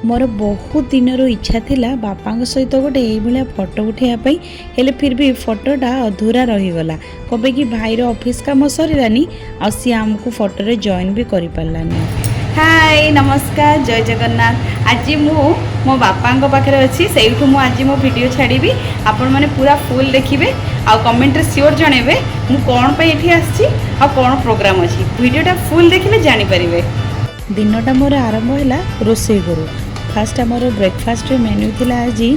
ମୋର ବହୁତ ଦିନରୁ ଇଚ୍ଛା ଥିଲା ବାପାଙ୍କ ସହିତ ଗୋଟେ ଏଇଭଳିଆ ଫଟୋ ଉଠାଇବା ପାଇଁ। ହେଲେ ଫିର୍ ବି ଫଟୋଟା ଅଧୁରା ରହିଗଲା। କ'ଣ ପାଇଁ କି ଭାଇର ଅଫିସ୍ କାମ ସରିଲାନି ଆଉ ସିଏ ଆମକୁ ଫଟୋରେ ଜଏନ୍ ବି କରିପାରିଲାନି। ହାଇ, ନମସ୍କାର, ଜୟ ଜଗନ୍ନାଥ। ଆଜି ମୁଁ ମୋ ବାପାଙ୍କ ପାଖରେ ଅଛି। ସେଇଠୁ ମୁଁ ଆଜି ମୋ ଭିଡ଼ିଓ ଛାଡ଼ିବି। ଆପଣମାନେ ପୁରା ଫୁଲ୍ ଦେଖିବେ ଆଉ କମେଣ୍ଟରେ ସିଓର ଜଣେଇବେ ମୁଁ କ'ଣ ପାଇଁ ଏଠି ଆସିଛି ଆଉ କ'ଣ ପ୍ରୋଗ୍ରାମ୍ ଅଛି। ଭିଡ଼ିଓଟା ଫୁଲ୍ ଦେଖିଲେ ଜାଣିପାରିବେ। ଦିନଟା ମୋର ଆରମ୍ଭ ହେଲା ରୋଷେଇ ଘରୁ। ଫାଷ୍ଟ ଆମର ବ୍ରେକଫାଷ୍ଟରେ ମେନ୍ୟୁ ଥିଲା ଆଜି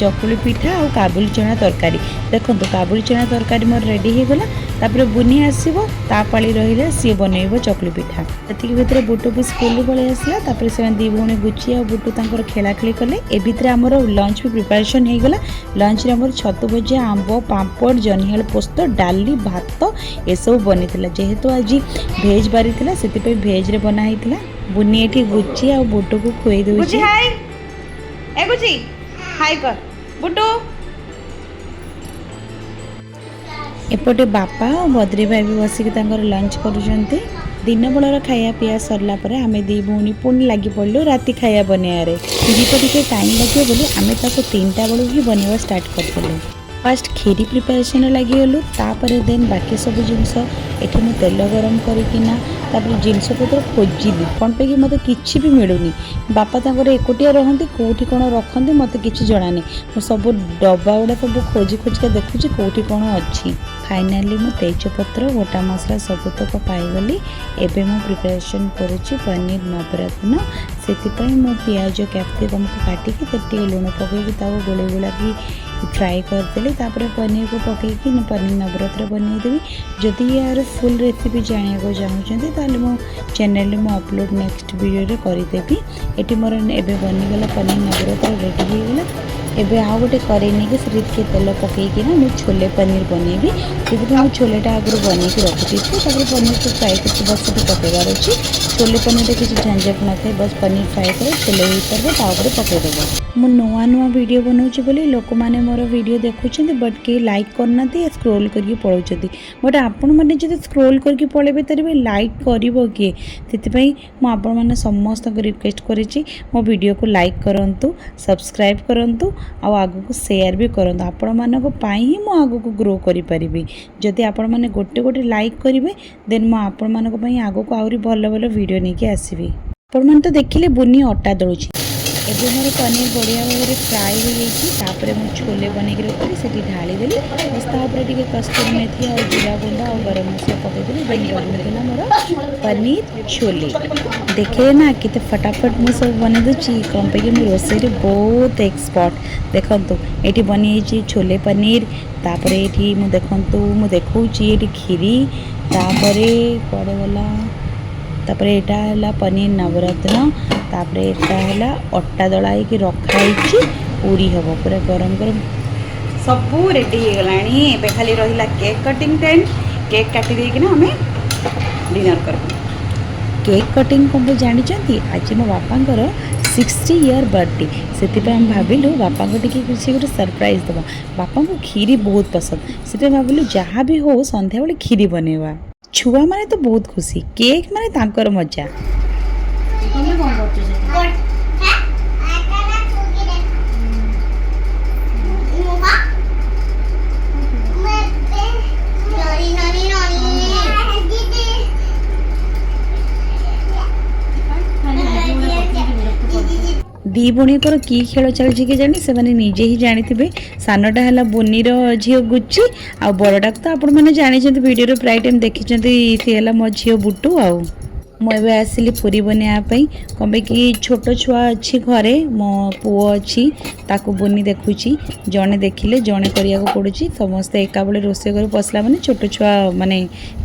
ଚକୁଳି ପିଠା ଆଉ କାବୁଲି ଚଣା ତରକାରୀ। ଦେଖନ୍ତୁ, କାବୁଲି ଚଣା ତରକାରୀ ମୋର ରେଡ଼ି ହେଇଗଲା। ତାପରେ ବୁନି ଆସିବ, ତା ପାଳି ରହିଲା, ସିଏ ବନେଇବ ଚକୁଳି ପିଠା। ସେତିକି ଭିତରେ ବୁଟୁ ବି ସ୍କୁଲରୁ ପଳେଇ ଆସିଲା। ତାପରେ ସେମାନେ ଦୁଇ ଭଉଣୀ ଗୁଚି ଆଉ ବୁଟୁ ତାଙ୍କର ଖେଳାଖେଳି କଲେ। ଏ ଭିତରେ ଆମର ଲଞ୍ଚ ବି ପ୍ରିପାରେସନ୍ ହେଇଗଲା। ଲଞ୍ଚରେ ଆମର ଛତୁ ଭଜା, ଆମ୍ବ, ପାମ୍ପଡ଼, ଜହ୍ନିଆଳୁ ପୋସ୍ତ, ଡାଲି, ଭାତ ଏସବୁ ବନିଥିଲା। ଯେହେତୁ ଆଜି ଭେଜ୍ ବାରି ଥିଲା, ସେଥିପାଇଁ ଭେଜ୍ରେ ବନା ହେଇଥିଲା। ବୁନି ଏଠି ଗୁଚି ଆଉ ବୁଟୁକୁ ଖୁଏଇ ଗୁଚି, ଦେଉଛି। ହାଇ। ଏ ଗୁଚି, ହାଇ କର। ବୁଟୁ। ଏପଟେ ବାପା ଆଉ ବଦ୍ରି ଭାଇ ବି ବସିକି ତାଙ୍କର ଲଞ୍ଚ କରୁଛନ୍ତି। ଦିନ ବେଳର ଖାଇବା ପିଇବା ସରିଲା ପରେ ଆମେ ଦୁଇ ଭଉଣୀ ପୁଣି ଲାଗି ପଡ଼ିଲୁ ରାତି ଖାଇବା ବନେଇବାରେ। କ୍ଷୀରିଟା ଟିକେ ଟାଇମ୍ ଲାଗିବ ବୋଲି ଆମେ ତାକୁ 3ଟା ବେଳୁ ହିଁ ବନେଇବା ଷ୍ଟାର୍ଟ କରିଦେଲୁ। ଫାଷ୍ଟ କ୍ଷୀରି ପ୍ରିପାରେସନ୍ରେ ଲାଗିଗଲୁ, ତାପରେ ଦେନ୍ ବାକି ସବୁ ଜିନିଷ। ଏଠି ମୁଁ ତେଲ ଗରମ କରିକିନା ତାପରେ ଜିନିଷପତ୍ର ଖୋଜିଲି। କ'ଣ ପାଇଁ କି ମୋତେ କିଛି ବି ମିଳୁନି। ବାପା ତାଙ୍କର ଏକୁଟିଆ ରହନ୍ତି, କେଉଁଠି କ'ଣ ରଖନ୍ତି ମୋତେ କିଛି ଜଣାନି। ମୁଁ ସବୁ ଡବା ଗୁଡ଼ା ସବୁ ଖୋଜି ଖୋଜିକା ଦେଖୁଛି କେଉଁଠି କ'ଣ ଅଛି। ଫାଇନାଲି ମୁଁ ତେଜପତ୍ର, ଗୋଟା ମସଲା ସବୁତକ ପାଇଗଲି। ଏବେ ମୁଁ ପ୍ରିପାରେସନ୍ କରୁଛି ପନିର ନବରତ୍ନ। ସେଥିପାଇଁ ମୁଁ ପିଆଜ, କ୍ୟାପ୍ସିକମ୍କୁ କାଟିକି ସେଥିରେ ଟିକେ ଲୁଣ ପକାଇକି ତାକୁ ଗୋଳେଇ ଗୋଳାକି ଫ୍ରାଏ କରିଦେଲି। ତାପରେ ପନିରକୁ ପକାଇକି ପନିର ନବରତ୍ନ ବନେଇଦେବି। ଯଦି ଏହାର ଫୁଲ୍ ରେସିପି ଜାଣିବାକୁ ଚାହୁଁଛନ୍ତି, ତାହେଲେ ମୋ ଚ୍ୟାନେଲରେ ମୁଁ ଅପଲୋଡ଼ ନେକ୍ସଟ ଭିଡ଼ିଓରେ କରିଦେବି। ଏଠି ମୋର ଏବେ ବନିଗଲା, ପନିର ନବରତ୍ନ ରେଡ଼ି ହେଇଗଲା। ଏବେ ଆଉ ଗୋଟେ କରେଇ ନେଇକି ସେଠି ଟିକେ ତେଲ ପକାଇକିନା ମୁଁ ଛୋଲେ ପନିର ବନେଇବି। ସେଥିପାଇଁ ମୁଁ ଛୋଲେଟା ଆଗରୁ ବନେଇକି ରଖିଦେଇଛି। ତାପରେ ପନିରକୁ ଫ୍ରାଏ କରିକି ବସ୍ ସେଠି ପକାଇବାର ଅଛି। ଛୋଲେ ପନିରରେ କିଛି ଝଞ୍ଝଟ ନଥାଏ। ବସ୍ ପନିର ଫ୍ରାଏ କର, ଛୋଲେ ହେଇସାରିବ, ତା ଉପରେ ପକାଇଦେବ। ମୁଁ ନୂଆ ନୂଆ ଭିଡ଼ିଓ ବନାଉଛି ବୋଲି ଲୋକମାନେ ମୋର ଭିଡ଼ିଓ ଦେଖୁଛନ୍ତି, ବଟ୍ କେହି ଲାଇକ୍ କରୁନାହାନ୍ତି, ସ୍କ୍ରୋଲ୍ କରିକି ପଳାଉଛନ୍ତି। ବଟ୍ ଆପଣମାନେ ଯଦି ସ୍କ୍ରୋଲ୍ କରିକି ପଳେଇବେ, ତାହେଲେ ବି ଲାଇକ୍ କରିବ କିଏ? ସେଥିପାଇଁ ମୁଁ ଆପଣମାନେ ସମସ୍ତଙ୍କୁ ରିକ୍ୱେଷ୍ଟ କରିଛି, ମୋ ଭିଡ଼ିଓକୁ ଲାଇକ୍ କରନ୍ତୁ, ସବସ୍କ୍ରାଇବ୍ କରନ୍ତୁ ଆଉ ଆଗକୁ ସେୟାର ବି କରନ୍ତୁ। ଆପଣମାନଙ୍କ ପାଇଁ ହିଁ ମୁଁ ଆଗକୁ ଗ୍ରୋ କରିପାରିବି। ଯଦି ଆପଣମାନେ ଗୋଟେ ଗୋଟେ ଲାଇକ୍ କରିବେ, ଦେନ୍ ମୁଁ ଆପଣମାନଙ୍କ ପାଇଁ ଆଗକୁ ଆହୁରି ଭଲ ଭଲ ଭିଡ଼ିଓ ନେଇକି ଆସିବି। ଆପଣମାନେ ତ ଦେଖିଲେ ବୁନି ଅଟା ଦଳୁଛି। ଏବେ ମୋର ପନିର ବଢ଼ିଆ ଭାବରେ ଫ୍ରାଏ ହୋଇଯାଇଛି। ତାପରେ ମୁଁ ଛୋଲେ ବନେଇକି ରଖିଥିଲି, ସେଠି ଢାଳିଦେଲି। ବାସ୍, ତାପରେ ଟିକେ କସ୍ତୁରୀ ମେଥି ଆଉ ଜିରା ଗୁଣ୍ଡ ଆଉ ଗରମ ମସଲା ପକାଇଦେଲି। ଦେନ୍ ବନିଗଲା ମୋର ପନିର ଛୋଲେ। ଦେଖିଲେ ନା, କେତେ ଫଟାଫଟ ମୁଁ ସବୁ ବନେଇ ଦେଉଛି। କ'ଣ ପାଇଁ କି ମୁଁ ରୋଷେଇରେ ବହୁତ ଏକ୍ସପର୍ଟ। ଦେଖନ୍ତୁ, ଏଠି ବନିଯାଇଛି ଛୋଲେ ପନିର। ତାପରେ ଏଇଠି ମୁଁ ଦେଖନ୍ତୁ, ମୁଁ ଦେଖାଉଛି ଏଠି କ୍ଷୀରି। ତାପରେ କୁଆଡ଼େ ଗଲା? ତାପରେ ଏଇଟା ହେଲା ପନିର ନବରତ୍ନ। ତାପରେ ଏଇଟା ହେଲା ଅଟା ଦଳା ହେଇକି ରଖା ହେଇଛି, ପୁରୀ ହେବ ପୁରା ଗରମ ଗରମ। ସବୁ ରେଡ଼ି ହେଇଗଲାଣି। ଏବେ ଖାଲି ରହିଲା କେକ୍ କଟିଂ ଟାଇମ୍। କେକ୍ କାଟି ଦେଇକିନା ଆମେ ଡିନର୍ କରିବୁ। କେକ୍ କଟିଂ କ'ଣ ପାଇଁ ଜାଣିଛନ୍ତି? ଆଜି ମୋ ବାପାଙ୍କର 60 ଇୟର୍ ବର୍ଥଡେ। ସେଥିପାଇଁ ଆମେ ଭାବିଲୁ ବାପାଙ୍କୁ ଟିକେ କିଛି ଗୋଟେ ସରପ୍ରାଇଜ୍ ଦେବା। ବାପାଙ୍କୁ କ୍ଷୀରି ବହୁତ ପସନ୍ଦ, ସେଥିପାଇଁ ଭାବିଲୁ ଯାହା ବି ହଉ ସନ୍ଧ୍ୟାବେଳେ କ୍ଷୀରି ବନେଇବା। ଛୁଆମାନେ ତ ବହୁତ ଖୁସି, କେକ୍ ମାନେ ତାଙ୍କର ମଜା। ତମେ କଣ କରୁଛ ସେଠି? ଖାଲି ଭିଡ଼ିଓ ଗୁଡ଼ା ପଠେଇକି ବିରକ୍ତ କରୁଛ। ଦି ଭଉଣୀଙ୍କର କି ଖେଳ ଚାଲିଛି କି ଜାଣି, ସେମାନେ ନିଜେ ହିଁ ଜାଣିଥିବେ। ସାନଟା ହେଲା ବୁନିର ଝିଅ ଗୁଚି ଆଉ ବଡ଼ଟାକୁ ତ ଆପଣମାନେ ଜାଣିଛନ୍ତି, ଭିଡ଼ିଓରେ ପ୍ରାୟ ଟାଇମ୍ ଦେଖିଛନ୍ତି। ସିଏ ହେଲା ମୋ ଝିଅ ବୁଟୁ। ଆଉ ମୁଁ ଏବେ ଆସିଲି ପୁରୀ ବନେଇବା ପାଇଁ। କ'ଣ ପାଇଁ କି ଛୋଟ ଛୁଆ ଅଛି ଘରେ, ମୋ ପୁଅ ଅଛି, ତାକୁ ବୁନି ଦେଖୁଛି। ଜଣେ ଦେଖିଲେ ଜଣେ କରିବାକୁ ପଡ଼ୁଛି। ସମସ୍ତେ ଏକାବେଳେ ରୋଷେଇ ଘରେ ପଶିଲା ମାନେ ଛୋଟ ଛୁଆ ମାନେ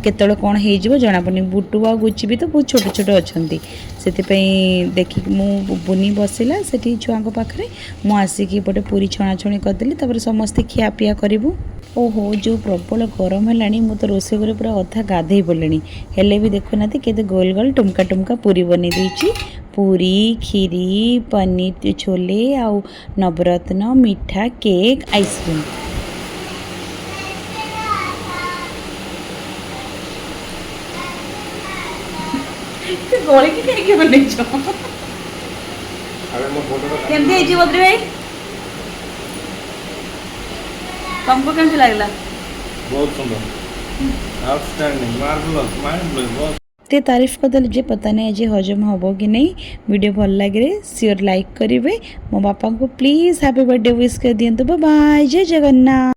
କେତେବେଳେ କ'ଣ ହେଇଯିବ ଜଣାପଡ଼ୁନି। ବୁଟୁ ଆଉ ଗୁଚି ବି ତ ବହୁତ ଛୋଟ ଛୋଟ ଅଛନ୍ତି। ସେଥିପାଇଁ ଦେଖିକି ମୁଁ ବୁନି ବସିଲା ସେଠି ଛୁଆଙ୍କ ପାଖରେ, ମୁଁ ଆସିକି ଏପଟେ ପୁରୀ ଛଣାଛଣି କରିଦେଲି। ତାପରେ ସମସ୍ତେ ଖିଆପିଆ କରିବୁ। ଓହୋ, ଯେଉଁ ପ୍ରବଳ ଗରମ ହେଲାଣି, ମୁଁ ତ ରୋଷେଇ ଘରେ ପୁରା ଅଧା ଗାଧେଇ ପଡ଼ିଲିଣି। ହେଲେ ବି ଦେଖୁନାହାନ୍ତି, କେତେ ଗୋଲ ଗୋଲ ଟୁମକା ଟୁମକା ପୁରୀ ବନେଇ ଦେଇଛି। ପୁରୀ, କ୍ଷୀରି, ପନିର ଛୋଲେ ଆଉ ନବରତ୍ନ, ମିଠା, କେକ୍, ଆଇସ୍କ୍ରିମ୍। ଏତେ ଗଳିକି କାହିଁକି ବନେଇଛ? ଆରେ, ମୋ ଫଟୋଟା। କେମିତି ହେଇଛି ବଦ୍ରି ଭାଇ? ତମକୁ କେମିତି ଲାଗିଲା? ବହୁତ ସୁନ୍ଦର, ଆଉଟଷ୍ଟାଣ୍ଡିଂ, ମାର୍ଭଲସ୍, ମାଇଣ୍ଡ ବ୍ଲୋଇଂ, ବହୁତ। ଏତେ ତାରିଫ କରିଦେଲେ ଯେ ପତା ନାହିଁ ଆଜି ହଜମ ହେବ କି ନାହିଁ। ଭିଡ଼ିଓ ଭଲ ଲାଗିଲେ ସିଓର ଲାଇକ୍ କରିବେ। ମୋ ବାପାଙ୍କୁ ପ୍ଲିଜ୍ ହାପି ବର୍ଥଡେ ୱିଶ୍ କରିଦିଅନ୍ତୁ। ବାଏ, ଜୟ ଜଗନ୍ନାଥ।